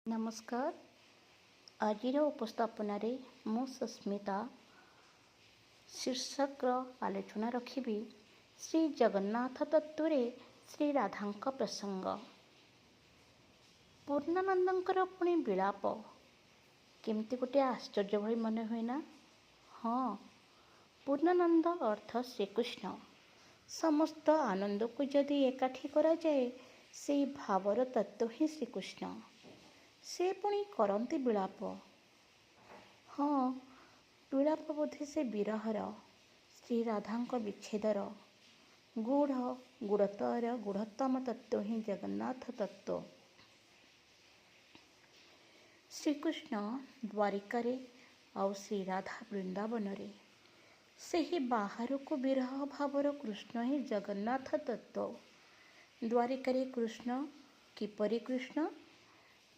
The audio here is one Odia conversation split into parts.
ନମସ୍କାର। ଆଜିର ଉପସ୍ଥାପନାରେ ମୁଁ ସସ୍ମିତା ଶୀର୍ଷକର ଆଲୋଚନା ରଖିବି ଶ୍ରୀ ଜଗନ୍ନାଥ ତତ୍ତ୍ୱରେ ଶ୍ରୀ ରାଧାଙ୍କ ପ୍ରସଙ୍ଗ। ପୂର୍ଣ୍ଣାନନ୍ଦଙ୍କର ପୁଣି ବିଳାପ କେମିତି ଗୋଟିଏ ଆଶ୍ଚର୍ଯ୍ୟ ଭଳି ମନେ ହୁଏ ନା? ହଁ, ପୂର୍ଣ୍ଣାନନ୍ଦ ଅର୍ଥ ଶ୍ରୀକୃଷ୍ଣ। ସମସ୍ତ ଆନନ୍ଦକୁ ଯଦି ଏକାଠି କରାଯାଏ, ସେଇ ଭାବର ତତ୍ତ୍ୱ ହିଁ ଶ୍ରୀକୃଷ୍ଣ। ସେ ପୁଣି କରନ୍ତି ବିଳାପ। ହଁ, ବିଳାପ ବୋଧେ ସେ ବିରହର, ଶ୍ରୀରାଧାଙ୍କ ବିଚ୍ଛେଦର। ଗୂଢ଼, ଗୂଢ଼ତର, ଗୂଢ଼ତମ ତତ୍ତ୍ୱ ହିଁ ଜଗନ୍ନାଥ ତତ୍ତ୍ୱ। ଶ୍ରୀକୃଷ୍ଣ ଦ୍ୱାରିକାରେ ଆଉ ଶ୍ରୀରାଧା ବୃନ୍ଦାବନରେ। ସେହି ବାହାରକୁ ବିରହ ଭାବର କୃଷ୍ଣ ହିଁ ଜଗନ୍ନାଥ ତତ୍ତ୍ୱ। ଦ୍ୱାରିକାରେ କୃଷ୍ଣ କିପରି କୃଷ୍ଣ?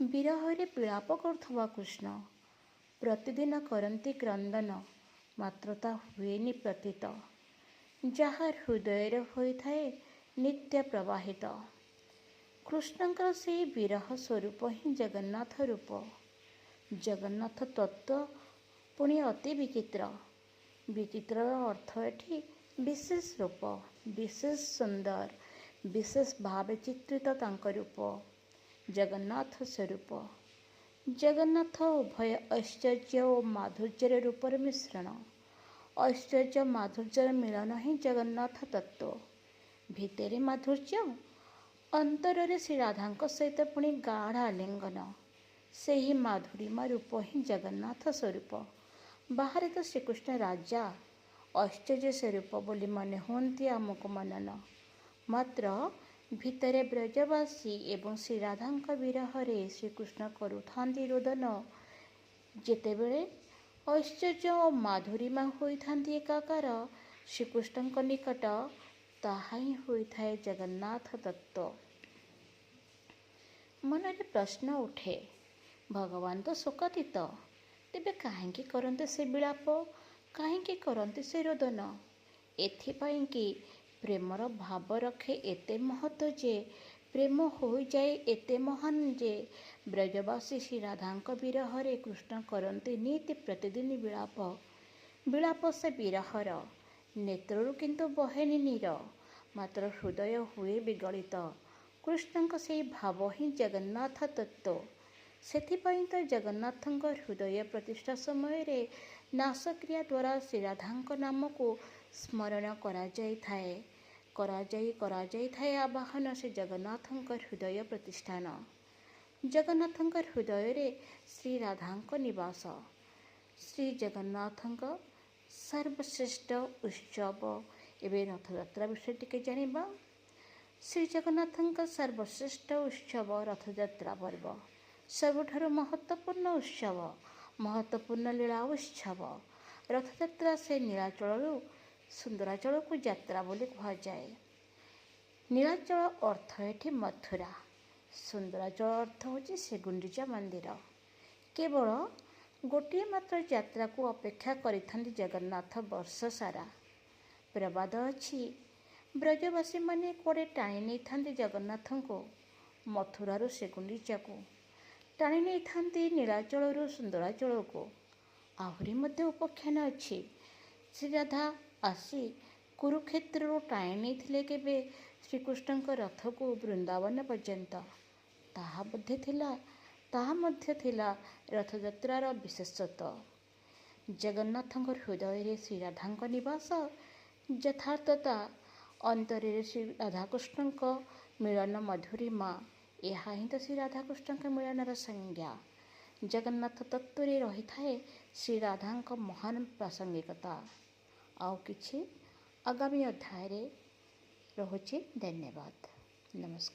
ବିରହରେ ବିଳାପ କରୁଥିବା କୃଷ୍ଣ। ପ୍ରତିଦିନ କରନ୍ତି କ୍ରନ୍ଦନ, ମାତ୍ର ତା ହୁଏନି ପ୍ରତୀତ, ଯାହା ହୃଦୟରେ ହୋଇଥାଏ ନିତ୍ୟ ପ୍ରବାହିତ। କୃଷ୍ଣଙ୍କର ସେଇ ବିରହ ସ୍ୱରୂପ ହିଁ ଜଗନ୍ନାଥ ରୂପ। ଜଗନ୍ନାଥ ତତ୍ତ୍ୱ ପୁଣି ଅତି ବିଚିତ୍ର। ବିଚିତ୍ରର ଅର୍ଥ ଏଠି ବିଶେଷ ରୂପ, ବିଶେଷ ସୁନ୍ଦର, ବିଶେଷ ଭାବେ ଚିତ୍ରିତ ତାଙ୍କ ରୂପ, ଜଗନ୍ନାଥ ସ୍ୱରୂପ। ଜଗନ୍ନାଥ ଉଭୟ ଐଶ୍ୱର୍ଯ୍ୟ ଓ ମାଧୁର୍ଯ୍ୟର ରୂପର ମିଶ୍ରଣ। ଐଶ୍ୱର୍ଯ୍ୟ ମାଧୁର୍ଯ୍ୟର ମିଳନ ହିଁ ଜଗନ୍ନାଥ ତତ୍ତ୍ୱ। ଭିତରେ ମାଧୁର୍ଯ୍ୟ, ଅନ୍ତରରେ ଶ୍ରୀରାଧାଙ୍କ ସହିତ ପୁଣି ଗାଢ଼ ଆଲିଙ୍ଗନ। ସେହି ମାଧୁରିମା ରୂପ ହିଁ ଜଗନ୍ନାଥ ସ୍ୱରୂପ। ବାହାରେ ତ ଶ୍ରୀକୃଷ୍ଣ ରାଜା, ଐଶ୍ୱର୍ଯ୍ୟ ସ୍ୱରୂପ ବୋଲି ମନେ ହୁଅନ୍ତି ଆମକୁ ମନନ। ମାତ୍ର ଭିତରେ ବ୍ରଜବାସୀ ଏବଂ ଶ୍ରୀରାଧାଙ୍କ ବିରହରେ ଶ୍ରୀକୃଷ୍ଣ କରୁଥାନ୍ତି ରୋଦନ। ଯେତେବେଳେ ଐଶ୍ୱର୍ଯ୍ୟ ଓ ମାଧୁରିମା ହୋଇଥାନ୍ତି ଏକାକାର ଶ୍ରୀକୃଷ୍ଣଙ୍କ ନିକଟ, ତାହା ହିଁ ହୋଇଥାଏ ଜଗନ୍ନାଥ ତତ୍ତ୍ୱ। ମନରେ ପ୍ରଶ୍ନ ଉଠେ, ଭଗବାନ ତ ଶୋକାତୀତ, ତେବେ କାହିଁକି କରନ୍ତି ସେ ବିଳାପ, କାହିଁକି କରନ୍ତି ସେ ରୋଦନ? ଏଥିପାଇଁ କି ପ୍ରେମର ଭାବ ରଖେ ଏତେ ମହତ୍ତ୍ୱ ଯେ, ପ୍ରେମ ହୋଇଯାଏ ଏତେ ମହାନ ଯେ, ବ୍ରଜବାସୀ ଶ୍ରୀରାଧାଙ୍କ ବିରହରେ କୃଷ୍ଣ କରନ୍ତି ନିତି ପ୍ରତିଦିନ ବିଳାପ। ବିଳାପ ସେ ବିରହର, ନେତ୍ରରୁ କିନ୍ତୁ ବହେନି ନୀର, ମାତ୍ର ହୃଦୟ ହୁଏ ବିଗଳିତ। କୃଷ୍ଣଙ୍କ ସେଇ ଭାବ ହିଁ ଜଗନ୍ନାଥ ତତ୍ତ୍ୱ। ସେଥିପାଇଁ ତ ଜଗନ୍ନାଥଙ୍କ ହୃଦୟ ପ୍ରତିଷ୍ଠା ସମୟରେ ନାସକ୍ରିୟା ଦ୍ୱାରା ଶ୍ରୀରାଧାଙ୍କ ନାମକୁ ସ୍ମରଣ କରାଯାଇଥାଏ, କରାଯାଇଥାଏ ଆବାହନ ସେ ଜଗନ୍ନାଥଙ୍କ ହୃଦୟ ପ୍ରତିଷ୍ଠାନ। ଜଗନ୍ନାଥଙ୍କ ହୃଦୟରେ ଶ୍ରୀରାଧାଙ୍କ ନିବାସ। ଶ୍ରୀ ଜଗନ୍ନାଥଙ୍କ ସର୍ବଶ୍ରେଷ୍ଠ ଉତ୍ସବ ଏବେ ରଥଯାତ୍ରା ବିଷୟରେ ଟିକେ ଜାଣିବା। ଶ୍ରୀ ଜଗନ୍ନାଥଙ୍କ ସର୍ବଶ୍ରେଷ୍ଠ ଉତ୍ସବ ରଥଯାତ୍ରା ପର୍ବ, ସବୁଠାରୁ ମହତ୍ତ୍ୱପୂର୍ଣ୍ଣ ଉତ୍ସବ, ମହତ୍ତ୍ୱପୂର୍ଣ୍ଣ ଲୀଳା ଉତ୍ସବ। ରଥଯାତ୍ରା ସେ ନୀଳାଚଳରୁ ସୁନ୍ଦରାଚଳକୁ ଯାତ୍ରା ବୋଲି କୁହାଯାଏ। ନୀଳାଚଳ ଅର୍ଥ ଏଠି ମଥୁରା, ସୁନ୍ଦରାଚଳ ଅର୍ଥ ହେଉଛି ଶ୍ରୀଗୁଣ୍ଡିଚା ମନ୍ଦିର। କେବଳ ଗୋଟିଏ ମାତ୍ର ଯାତ୍ରାକୁ ଅପେକ୍ଷା କରିଥାନ୍ତି ଜଗନ୍ନାଥ ବର୍ଷ ସାରା। ପ୍ରବାଦ ଅଛି, ବ୍ରଜବାସୀମାନେ କୁଆଡ଼େ ଟାଣି ନେଇଥାନ୍ତି ଜଗନ୍ନାଥଙ୍କୁ ମଥୁରାରୁ ଶ୍ରୀଗୁଣ୍ଡିଚାକୁ, ଟାଣି ନେଇଥାନ୍ତି ନୀଳାଚଳରୁ ସୁନ୍ଦରାଚଳକୁ। ଆହୁରି ମଧ୍ୟ ଉପାଖ୍ୟାନ ଅଛି, ଶ୍ରୀରାଧା ଆସି କୁରୁକ୍ଷେତ୍ରରୁ ଟାଣି ନେଇଥିଲେ କେବେ ଶ୍ରୀକୃଷ୍ଣଙ୍କ ରଥକୁ ବୃନ୍ଦାବନ ପର୍ଯ୍ୟନ୍ତ। ତାହା ବୋଧେ ଥିଲା, ତାହା ମଧ୍ୟ ଥିଲା ରଥଯାତ୍ରାର ବିଶେଷତ୍ୱ। ଜଗନ୍ନାଥଙ୍କ ହୃଦୟରେ ଶ୍ରୀରାଧାଙ୍କ ନିବାସ ଯଥାର୍ଥତା, ଅନ୍ତରରେ ଶ୍ରୀ ରାଧାକୃଷ୍ଣଙ୍କ ମିଳନ ମଧୁରିମା, ଏହା ହିଁ ତ ଶ୍ରୀ ରାଧାକୃଷ୍ଣଙ୍କ ମିଳନର ସଂଜ୍ଞା। ଜଗନ୍ନାଥ ତତ୍ତ୍ୱରେ ରହିଥାଏ ଶ୍ରୀରାଧାଙ୍କ ମହାନ ପ୍ରାସଙ୍ଗିକତା। ଆଉ କିଛି ଆଗାମୀ ଅଧ୍ୟାୟରେ ରହୁଛି। ଧନ୍ୟବାଦ, ନମସ୍କାର।